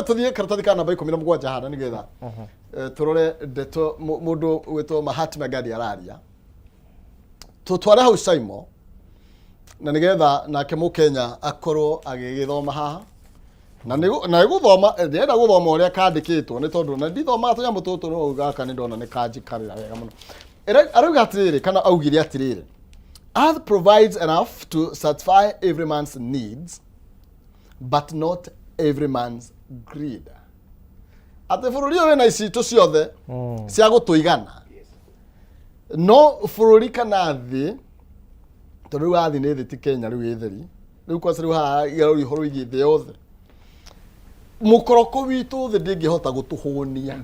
Tũthiĩ karatathi ka namba 17 haha nĩgetha tũrore ndeto mũndũ wĩtwo Mahatma Gandhi araria. Tũtware hau Saimo na nĩgetha nake mũkenya akorwo agĩgĩthoma haha na nĩ na gũthoma, ndĩrenda gũthoma ũrĩa kandĩkĩtwo nĩ tondũ na ndithomaga tũnyamũ tũtũ, no gaka nĩ ndona nĩ kanjikarĩra wega mũno. Arauga atĩrĩrĩ, kana augire atĩrĩrĩ, "Earth provides enough to satisfy every man's needs but not every man's greed." Atĩ bũrũri ũyũ wĩna icitũ ciothe cia gũtũigana, no bũrũri kana thĩ, tondũ rĩu athi nĩ thĩ, ti Kenya rĩu ĩtheri rĩu kwaca rĩu haha iraũria ũhoro wĩgiĩ thĩ yothe. Mũkoroko witũ thĩ ndĩngĩhota gũtũhũnia,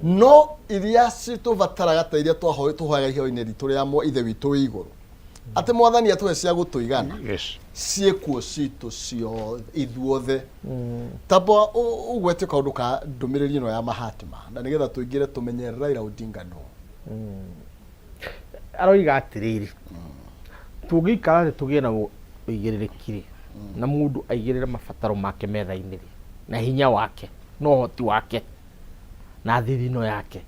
no iria citũbataraga ta iria tũhoyaga ihoya-inĩ ritũ rĩa ithe witũ wĩ igũrũ, atĩ Mwathani atũhe cia gũtũigana, ciĩkuo citũ ciothe ithuothe. Tamba ũgwete kaũndũ ka ndũmĩrĩri ĩno ya Mahatma na nĩgetha tũingĩre tũmenye Raila Odinga no. Aroiga atĩrĩrĩ, tũngĩikara thĩ tũgĩe na ũigĩrĩrĩki rĩ, na mũndũ aigĩrĩre mabataro make metha-inĩ rĩ, na hinya wake na ũhoti wake na thithino yake,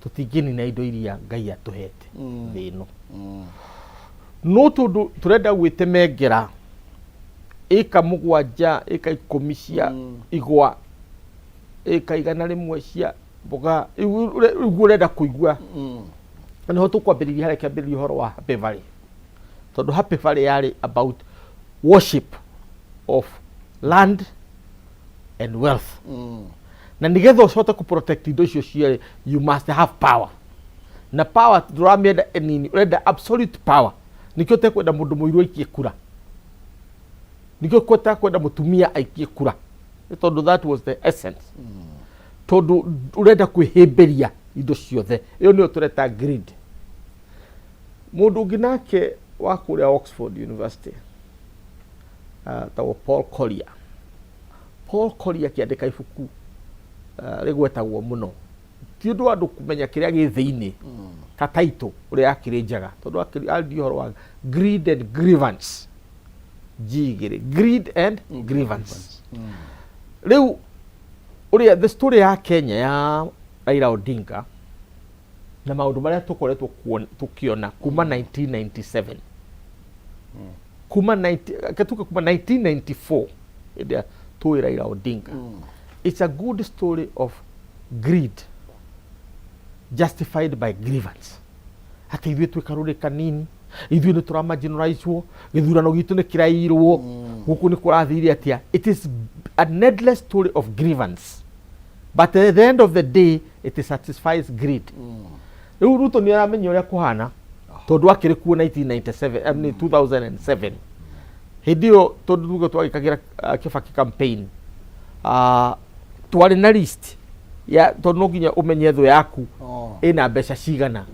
tũtingĩnina indo iria Ngai atũhete thĩ ĩno. No tondũ tũrenda gwĩtemengera ĩka 7, ĩka 10 cia igwa, ĩka 100 cia mboga, rĩu ũrenda kũigua na nĩho tũkwambĩrĩria harĩa kĩambĩrĩria ũhoro wa Happy Valley, tondũ Happy Valley yarĩ about worship of land and wealth, na nĩgetha ũcote kũ protect indo icio cierĩ, you must have power, na power ndũramĩenda nini, ũrenda absolute power. Nĩkĩo ũtekwenda mũndũ mũirũ aikie kura, nĩkĩo ũtekwenda mũtumia aikie kura, nĩ tondũ that was the essence, tondũ ũrenda kwĩhĩmbĩria indo ciothe. Ĩyo nĩyo tũreta greed. Mũndũ ũngĩ nake wa kũrĩa Oxford University, tagwo Paul Collier. Paul Collier akĩandĩka ibuku rĩgwetagwo mũno, ti ũndũ wa andũ kũmenya kĩrĩa gĩ thĩinĩ ta title ũrĩa yakĩrĩ njega, tondũ akĩaria ũhoro wa greed and grievance, G igĩrĩ, greed and grievance. Rĩu ũrĩa the story ya Kenya ya Raila Odinga na maũndũ marĩa tũkoretwo tũkĩona kuma 1997, kuma 90 katuka kuma 1994 hĩndĩ ĩrĩa tũĩ Raila Odinga, it's a good story of greed justified by grievance, atĩ ithuĩ twĩ karũrĩ kanini, ithuĩ nĩ tũramarginalizwo, gĩthurano gitũ nĩ kĩrairwo, gũkũ nĩ kũrathire atĩa. It is an endless story of grievance, but at the end of the day it satisfies greed. Rĩu Ruto nĩ aramenya ũrĩa kũhana, tondũ akĩrĩ kuo 1997, I mean 2007, hĩndĩ ĩyo tondũ tuge twagĩkagĩra Kibaki campaign, twarĩ na list ya, tondũ no nginya ũmenye thũ yaku ĩna mbeca cigana,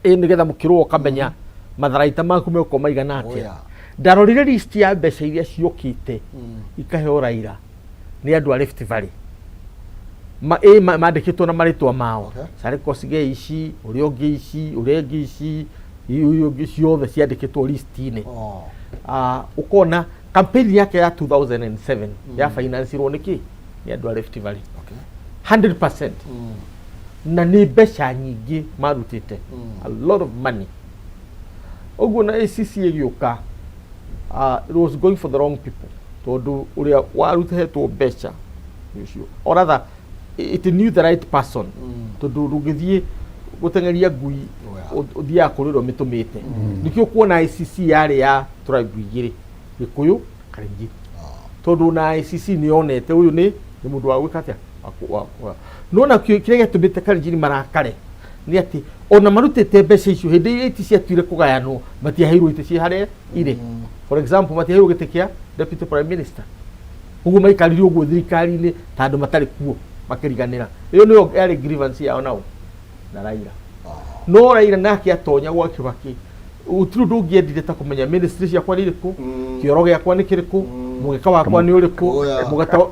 ĩ nĩgetha mũkĩrũa ũkamenya matharaita maku megũkorwo maigana atĩa. Ndarorire list ya mbeca iria ciũkĩte ikaheo Raila nĩ andũ a Rift Valley, mandĩkĩtwo na marĩtwa mao. Sarĩ Kosgei ici, ũrĩa ũngĩ ici, ũrĩa ũngĩ ici, ũrĩa ũngĩ, ciothe ciandĩkĩtwo list-inĩ. Ũkona campaign yake ya 2007 ya financirwo nĩ kĩ? Nĩ andũ a Rift Valley. 100%. Na nĩ mbeca nyingĩ marutĩte, a lot of money. Ũguo na ACC ĩgĩũka, it was going for the wrong people, tondũ ũrĩa warutĩtwo mbeca nĩ ũcio, or rather it knew the right person, tondũ ndũngĩthiĩ gũteng'eria ngui. Ũthiaga kũrĩ ũrĩa ũmĩtũmĩte. Nĩkĩo kuona ICC yarĩ ya tribe igĩrĩ, Gĩkũyũ, Kalenjin, tondũ na ICC nĩ yonete ũyũ nĩ mũndũ wa gwĩka atĩa. No na kĩrĩa gĩatũmĩte Kalenjin marakare nĩ atĩ ona marutĩte mbeca icio, hĩndĩ ĩrĩa itĩ ciatuire kũgayanwo, matiaheirwo itĩ ciĩ harĩa irĩ. For example, matiaheirwo gĩtĩ kĩa deputy prime minister. Ũguo maikarire ũguo thirikari-inĩ ta andũ matarĩ kuo makĩriganĩra. Ĩyo nĩyo yarĩ grievance yao nao na Raila. No Raila nake atonya gwa Kibaki, gũtirĩ ũndũ ũngĩendire ta kũmenya ministry ciakwa nĩ irĩkũ, kĩoro gĩakwa nĩ kĩrĩkũ, mũgeka wakwa nĩ ũrĩkũ.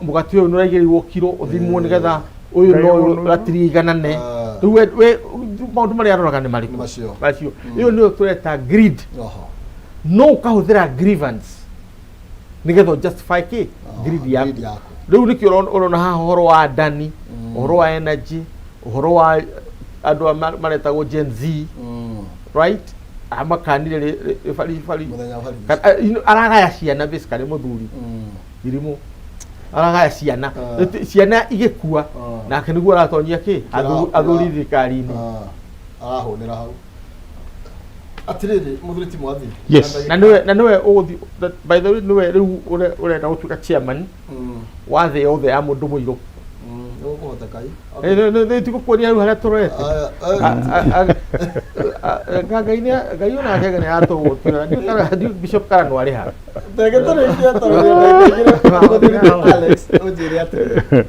Mũgate ũyũ nĩ ũraigĩrĩirwo kiro ũthimwo nĩgetha ũyũ no ratiri iganane. Rĩu we maũndũ marĩa aroraga nĩ marĩkũ? Nĩ macio. Macio. Ĩyo nĩyo tũreta greed. No ũkahũthĩra grievance. Nĩgetha justify kĩ? Greed yaku. Greed yaku. Rĩu nĩkĩo ũrona haha ũhoro wa Adani, ũhoro wa energy, ũhoro wa andũ a maretagwo Gen Z, right, amakanire bari bari. Mũthenya wa bari. Aragaya ciana basically, mũthuri irimũ aragaya ciana. Ciana igĩkua, nake nĩguo aratonyia kĩ? Athuri thirikari-inĩ. Arahũnĩra hau atĩrĩrĩ, mũthuri ti mwathi. Yes. Na nĩwe ũgũthiĩ, by the way, nĩwe rĩu ũrenda gũtuĩka chairman wa thĩ yothe ya mũndũ mũirũ. Nĩgũkũhoteka i? Tigũkuonia rĩu harĩa tũrorete. Ngai Ngai onake nĩ atũgũtuĩra Bishop Karano arĩ ha? Reke tũrĩkie tondũ mũthuri ti Alex, ũnjĩre atĩrĩrĩ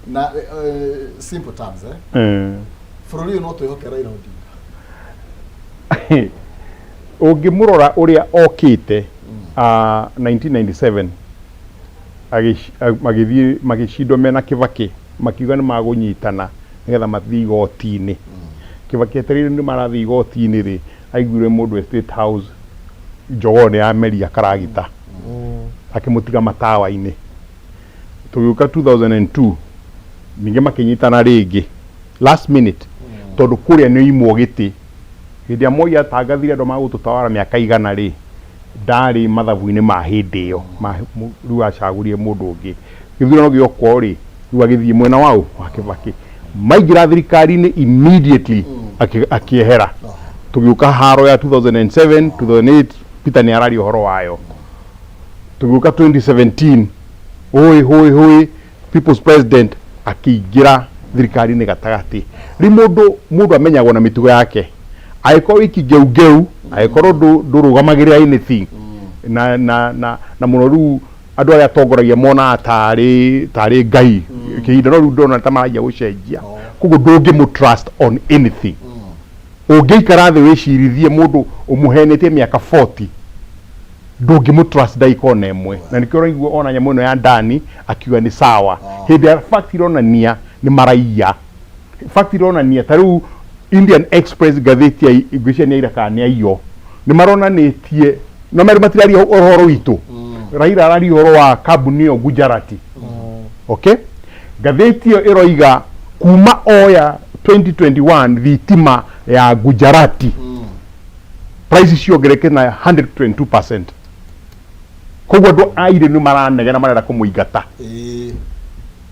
na simple terms, bũrũri ũyũ no twĩhoke Raila Odinga? Ũngĩmũrora ũrĩa okĩte 1997, magĩthiĩ magĩcindwo mena Kĩbakĩ, makiuga nĩ magũnyitana nĩgetha mathiĩ igoti-inĩ. Kĩbakĩ etereire nĩ marathiĩ igoti-inĩ rĩ, aiguire mũndũ e State House njogoo nĩ yameria karagita, akĩmũtiga matawa-inĩ. Tũgĩũka 2002, ningĩ makĩnyitana rĩngĩ last minute, tondũ kũrĩa nĩ oimwo gĩtĩ hĩndĩ ĩrĩa Moi atangathire andũ magũtũtawara mĩaka 100 rĩ, ndarĩ mathabu-inĩ ma hĩndĩ ĩyo. Rĩu acagũrire mũndũ ũngĩ. Gĩthurano gĩokwo rĩ, rĩu agĩthiĩ mwena waũ wa Kĩbakĩ, maingĩra thirikari-inĩ immediately akĩehera. Tũgĩũka haro ya 2007, 2008, Peter nĩ araria ũhoro wayo. Tũgĩũka 2017, hũĩ hũĩ hũĩ, People's President akĩingĩra thirikari-inĩ gatagatĩ. Rĩu mũndũ amenyagwo na mĩtugo yake. Angĩkorwo wĩ kĩngeungeu, angĩkorwo ndũrũgamagĩrĩra anything, na mũno rĩu andũ arĩa atongoragia monaga tarĩ ngai kĩhinda, no rĩu ndona ta maranjia gũcenjia. Koguo ndũngĩmũ trust on anything. Ũngĩikara thĩ wĩcirithie, mũndũ ũmũhenetie mĩaka 40, ndũngĩmũ trust ndagĩka ona ĩmwe. Na nĩkĩo ũraigua ona nyamũ ĩno ya Ndani akiuga nĩ sawa, hĩndĩ ya fact ironania nĩ maraiya. Fact ironania ta rĩu Indian Express, ngathĩti ya ngwĩciria nĩ aira kana nĩ aiyo, nĩ maronanĩtie no merĩ matiraria ũhoro witũ. Raila araria ũhoro wa kambuni ĩyo Gujarati. Okay, ngathĩti ĩyo ĩroiga kuma oya 2021, thitima ya Gujarati price ciongereke na 122%. Koguo andũ a irĩ nĩ maranegena, marenda kũmũingata.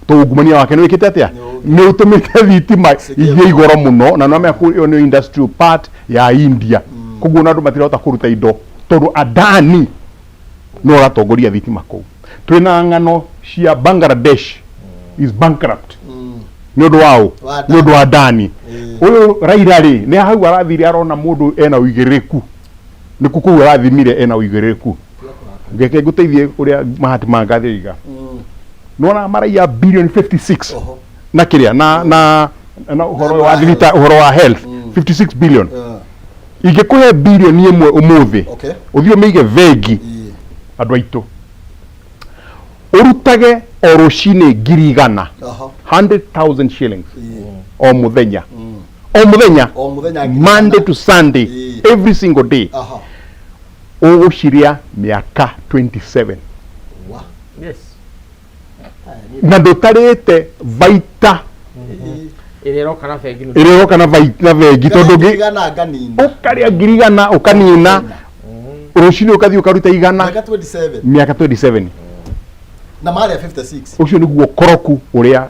Tũungumania wake nĩ wĩkĩte atĩa? Nĩ ũtũmĩte thitima igĩe igoro mũno, na nĩwamenya ĩyo nĩ industrial part ya India. Koguo na andũ matirahota kũruta indo tondũ Adani no ũratongoria thitima kũu. Twĩna ng'ano cia Bangladesh is bankrupt nĩ ũndũ wa ũ? Wa Nĩ ũndũ wa Adani. Ũyũ Raila rĩ, nĩ hau arathire arona mũndũ ena ũigĩrĩrĩku, nĩkuo kũu arathimire ena ũigĩrĩrĩku. Ngeke ngũteithie ũrĩa Mahatma Gandhi oiga, nĩwona maraiya billion 56 na kĩrĩa na ũhoro wa thibita, ũhoro wa health, 56 billion. Ingĩkũhe bilioni 1 ũmũthĩ, ũthiĩ ũmĩige bengi, andũ aitũ ũrutage o rũcinĩ 100,000, 100,000 shillings o mũthenya, o mũthenya, O mũthenya Monday 100,000. to Sunday, every single day, ũgũciria mĩaka 27. Wa. Na ndũtarĩte baita. Ĩrĩa ĩroka na bengi. Ĩrĩa ĩroka na bengi, tondũ 100,000 nganina. Ũkarĩa 100,000 ũkanina, rũcinĩ ũkathiĩ ũkaruta 100. Mĩaka 27. Mĩaka 27. Na marĩa 56. Ũcio nĩguo koroku ũrĩa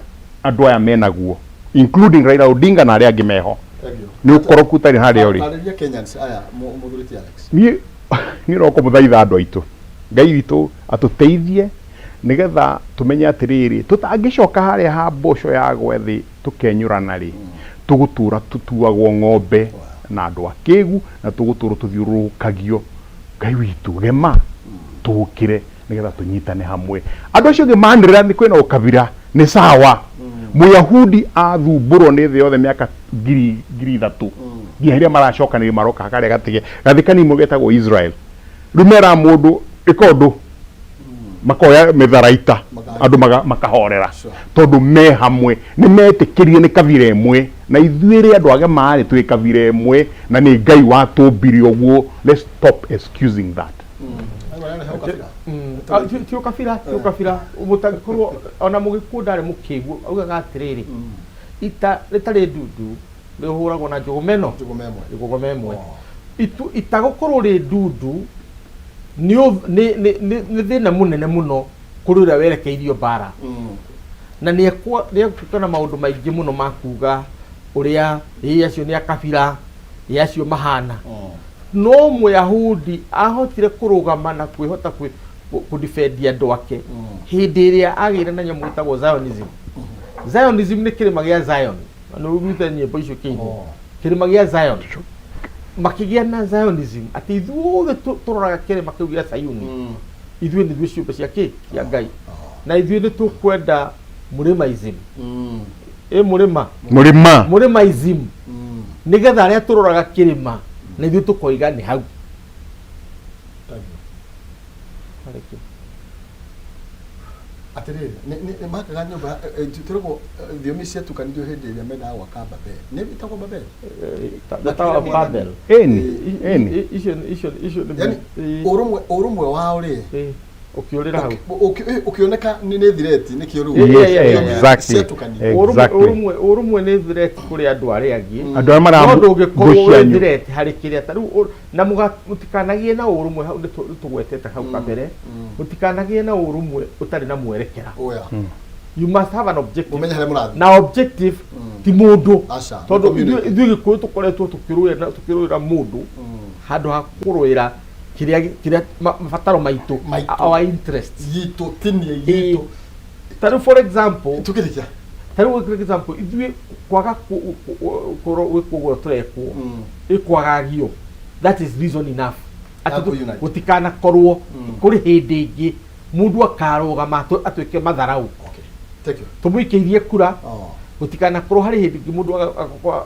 andũ aya menaguo, including Raila Odinga na arĩa angĩ meho. Thank you. Nĩ ũkoroku ũtarĩ harĩa ũrĩ. Tarĩria Kenyans aya, mũthuri ti Alex. Niĩ no kũmũthaitha andũ aitũ, Ngai witũ atũteithie nĩgetha tũmenye atĩrĩrĩ, tũtangĩcoka harĩa ha mboco ya gwe thĩ tũkenyũrana rĩ, tũgũtũra tũtuagwo ng'ombe na andũ akĩgu, na tũgũtũra tũthiũrũrũkagio. Ngai witũ gema tũkĩre nĩgetha tũnyitane hamwe. Andũ acio angĩ manĩrĩra nĩ kwĩna ũkabira, nĩ sawa. Mũyahudi athumbũrwo nĩ thĩ yothe mĩaka 3000 nginya rĩrĩa maracokanĩrĩria maroka karĩa gatige gathĩ kanini getagwo Israel. Rĩu meraga mũndũ ĩka ũndũ, makoya mĩtharaita, andũ makahorera, tondũ me hamwe nĩ metĩkĩrie nĩ kabira ĩmwe. Na ithuĩ rĩ, andũ agema rĩ, twĩ kabira ĩmwe na nĩ Ngai watũmbire ũguo. Let's stop excusing that. Gachagua nĩarehe ũkabira. Ah, ti ũkabira, ti ũkabira. Mũtangĩkorwo ona mũgĩkũyũ ndarĩ mũkĩgu, augaga atĩrĩrĩ, ita rĩtarĩ ndundu rĩhũragwo na njũgũma ĩno. Njũgũma ĩmwe. Njũgũma ĩmwe. Oh. Itu ita gũkorwo rĩ ndundu nĩ ũ- nĩ nĩ- nĩ nĩ thĩna mũnene mũno kũrĩ ũrĩa werekeirio mbara, na nĩ ekũka na maũndũ maingĩ mũno ma kuga ũrĩa ĩ acio nĩ akabira, ĩ acio mahana. No Mũyahudi ahotire kũrũgama na kwĩhota kũdefend andũ ake hĩndĩ ĩrĩa agĩire na nyamũ ĩtagwo Zionism. Zionism nĩ kĩrĩma gĩa Zion, na nĩ ũiguĩte nyĩmbo icio kĩinwo. Kĩrĩma gĩa Zion, makĩgĩa na Zionism atĩ ithuothe tũroraga kĩrĩma kĩu gĩa Sayuni. Ithuĩ nĩ ithuĩ ciũmbe cia kĩ cia Ngai, na ithuĩ nĩ tũkwenda mũrĩmaism, ĩ mũrĩma. Mũrĩma. Mũrĩmaism, nĩgetha arĩa tũroraga kĩrĩma na ithuĩ tũkoiga nĩ hau. Thank you. Atĩrĩrĩ, nĩ makaga nyũmba tũrĩgwo thiomi ciatukanirio hĩndĩ ĩrĩa mendaga gwaka Babel. Nĩ ĩtagwo Babel? Tower of Babel. Ĩni ĩni. Icio nĩ Yani ũrũmwe wao rĩ, ũkĩũrĩra hau. Ũkĩoneka nĩ thireti nĩkĩo rĩu Yes, thiomi exactly. ciatukanirio. Exactly. Ũrũmwe nĩ threat kũrĩ andũ arĩa angĩ. Andũ arĩa mara No ndũngĩkorwo wĩ cianyu. threat harĩ kĩrĩa ta rĩu na mũtikanagie na ũrũmwe hau nĩ tũgwetete hau kabere, mũtikanagie na ũrũmwe ũtarĩ na mwerekera. Oya. You must have an objective. Mũmenye harĩa mũrathiĩ. Na objective ti mũndũ, Aca, nĩ tondũ community. ithuĩ Gĩkũyũ tũkoretwo tũkĩrũĩra mũndũ handũ ha kũrũĩra kĩrĩa mabataro maitũ, Maitũ. our interests. Gitũ tinie gitũ. Ta rĩu, for example, Tukĩrĩkia. Ta rĩu, for example, ithuĩ kwaga kũrwo gwĩkwo ũguo tũrekwo, ĩkwagagio, that is reason enough Ya atĩ kũ-unite. gũtikanakorwo kũrĩ hĩndĩ ĩngĩ mũndũ akarũgama atuĩke matharau. Okay. Thank you. Tũmũikĩirie kura. Gũtikanakorwo harĩ hĩndĩ ĩngĩ mũndũ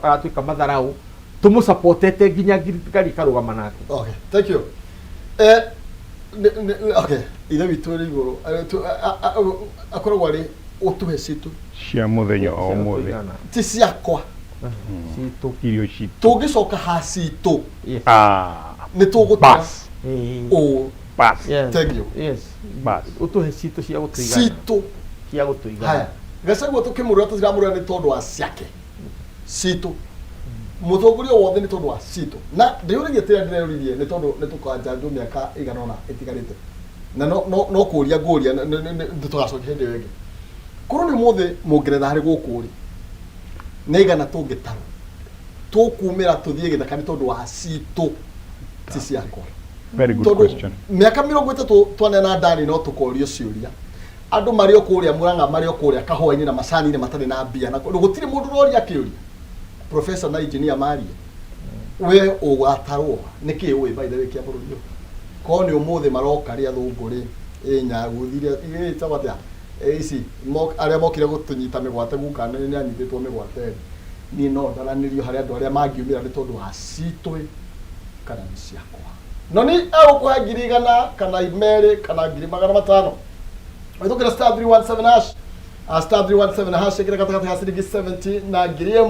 agatuĩka matharau tũmũsupportete nginya thirikari ĩkarũgama nake. Okay. Thank you. Okay. Ithe witũ ũrĩ igũrũ akoragwo arĩ ũtũhe citũ cia mũthenya o ũmũthĩ. Tũigana. Ti ciakwa. Citũ. Irio citũ. Tũngĩcoka ha citũ, nĩ tũgũtũra Bas. ũ. Bas. Yes. Thank you. Yes. Bas. Ũtũhe citũ cia gũtũigana. Citũ. Cia gũtũigana. Haya, Gachagua tũkĩmũrũra, tũtiramũrũra nĩ tondũ wa ciake citũ. Mũtongoria wothe nĩ tondũ wa citũ, na ndĩyũragia tĩrĩa ndĩreyũririe nĩ tondũ nĩ tũkanjanjwo mĩaka ĩigana ũna ĩtigarĩte, na no kũria ngũria tũgacokia hĩndĩ ĩyo ĩngĩ. Korwo nĩ ũmũthĩ Mũngeretha harĩ gũkũ rĩ, nĩ igana tũngĩtarwo tũkumĩra tũthiĩ gĩthaka nĩ tondũ wa citũ, ti ciakwa. Very good Tondũ question. mĩaka 30 twanena ndani no tũkorio ciũria, andũ marĩ o kũrĩa Mũrang'a, marĩ o kũrĩa kahũa-inĩ na macani-inĩ, matarĩ na mbia, na gũtirĩ mũndũ ũroria kĩũria. Professor na engineer marie, we ũgatarwo nĩkĩ ũĩ by the way kĩa bũrũri ũyũ? Korwo nĩ ũmũthĩ maroka rĩ, athũngũ rĩ, ĩ nyaguthi iria ĩtagwo atĩa, ĩ ici arĩa mokire gũtũnyita mĩgwate, guka nĩ anyitĩtwo mĩgwate rĩ, niĩ no ndaranĩrio harĩ andũ arĩa mangiumĩra nĩ tondũ wa citũ ĩ, kana nĩ ciakwa. No nĩ egũkũhe 100,000 kana 2 kana 500,000. Wĩtũkĩra *317#, *317#, ĩkĩra gatagatĩ ga ciringi 70 na 1,000.